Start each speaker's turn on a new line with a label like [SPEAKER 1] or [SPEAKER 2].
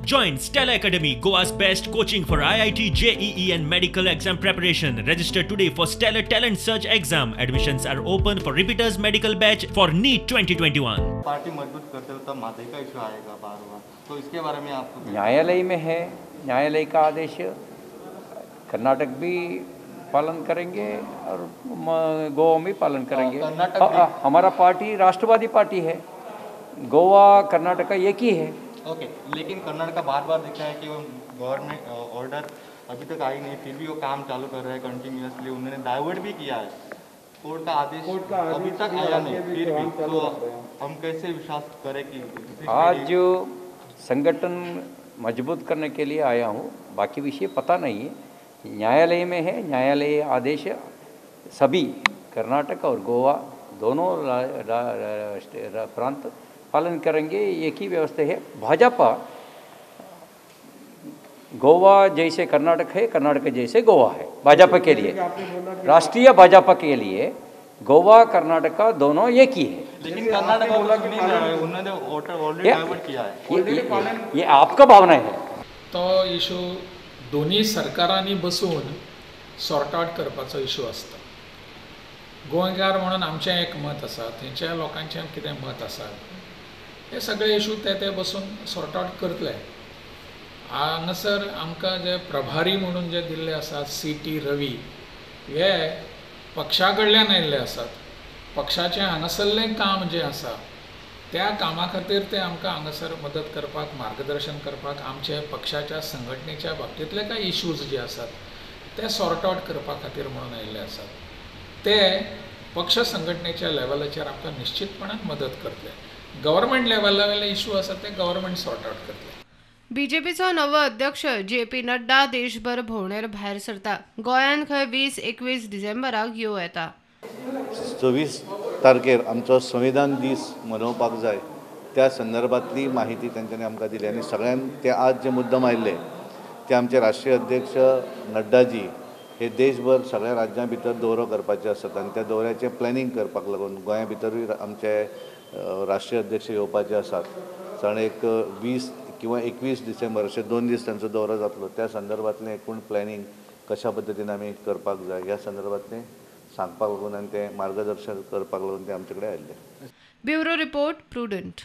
[SPEAKER 1] Join Stellar Academy, Goa's best coaching for IIT, JEE and medical exam preparation. Register today for Stellar Talent Search exam. Admissions are open for repeaters medical batch for NEET 2021.
[SPEAKER 2] Party मजबूत करते हो तब म्हादई का issue आएगा bar bar, तो इसके बारे में आपको
[SPEAKER 3] न्यायालय में है, न्यायालय का आदेश कर्नाटक भी पालन करेंगे और गोवा में भी पालन करेंगे। हमारा पार्टी राष्ट्रवादी पार्टी है, गोवा कर्नाटक एक ही है।
[SPEAKER 2] ओके, लेकिन कर्नाटक बार बार दिखा है कि वो गवर्नमेंट ऑर्डर अभी तक आई नहीं, फिर भी वो काम चालू कर रहे हैं कंटिन्यूसली। उन्होंने डाइवर्ट भी किया है, कोर्ट का आदेश अभी तक आया नहीं, फिर भी तो हम कैसे विश्वास करें कि
[SPEAKER 3] आज जो संगठन मजबूत करने के लिए आया हूँ, बाकी विषय पता नहीं है। न्यायालय में है, न्यायालय आदेश सभी कर्नाटक और गोवा दोनों प्रांत पालन करेंगे, एक ही व्यवस्था है। भाजपा गोवा जैसे कर्नाटक है, कर्नाटक जैसे गोवा है। भाजपा के लिए, राष्ट्रीय भाजपा के लिए गोवा कर्नाटक दोनों एक ही है।
[SPEAKER 2] लेकिन कर्नाटक उन्होंने ऑलरेडी डाइवर्ट किया है,
[SPEAKER 3] ये आपका भावना है।
[SPEAKER 4] तो इशू दोन्ही सरकारांनी बसून सॉर्ट आउट करपाचो इशू आसता। गोंयकार म्हणून आमचें एक मत आसा, थंयच्या लोकांचें कितें मत आसा, हे सगळे इशू ते ते बसून सॉर्ट आउट करतले। हांगासर आमकां जे प्रभारी म्हणून जे दिल्ले आसात सी.टी. रवी, हे पक्षा कडल्यान आयिल्ले आसात। पक्षाचें हांगासरलें काम जें आसा त्या कामा खातीर ते आमकां हांगासर मदत करपाक, मार्गदर्शन करपाक, आमचे पक्षाच्या संघटनेच्या बाबतींतले कांय इशूज जे आसात ते सॉर्ट आउट करपा खातीर म्हणून आयिल्ले आसात। ते पक्ष संघटनेच्या लेवलाचेर आमकां निश्चितपणान मदत करतले। गव्हर्मेंट लेवला वयले इशू आसा ते गव्हर्मेंट सॉर्ट आउट करतले।
[SPEAKER 5] बीजेपीचो नवो अध्यक्ष जे.पी. नड्डा देशभर भोंवडेर भायर सरता। गोंयांत खंय 20-21 डिसेंबराक येवं येता।
[SPEAKER 6] 26 तारखेर आमचो संविधान दीस मनोवपाक जाय, त्या संदर्भातली माहिती तांच्यांनी आमकां दिली आनी सगळ्यांक ते आज जे मुद्दम आयिल्ले ते आमचे राष्ट्रीय अध्यक्ष नड्डाजी हे देशभर सगळ्या राज्यां भितर दौरो करपाचे आसात आनी त्या दौऱ्याचें प्लॅनिंग करपाक लागून गोंया भितरूय आमचे राष्ट्रीय अध्यक्ष येवपाचे आसात। कारण एक 20 किंवा 21 डिसेंबर अशे 2 दीस तांचो दौरो जातलो, त्या संदर्भातलें एकूण प्लॅनिंग कशा पद्दतीन आमी करपाक जाय ह्या संदर्भातलें सांगपाक लागून आनी तें मार्गदर्शन करपाक लागून ते आमचे कडेन आयिल्ले।
[SPEAKER 5] Bureau report, Prudent.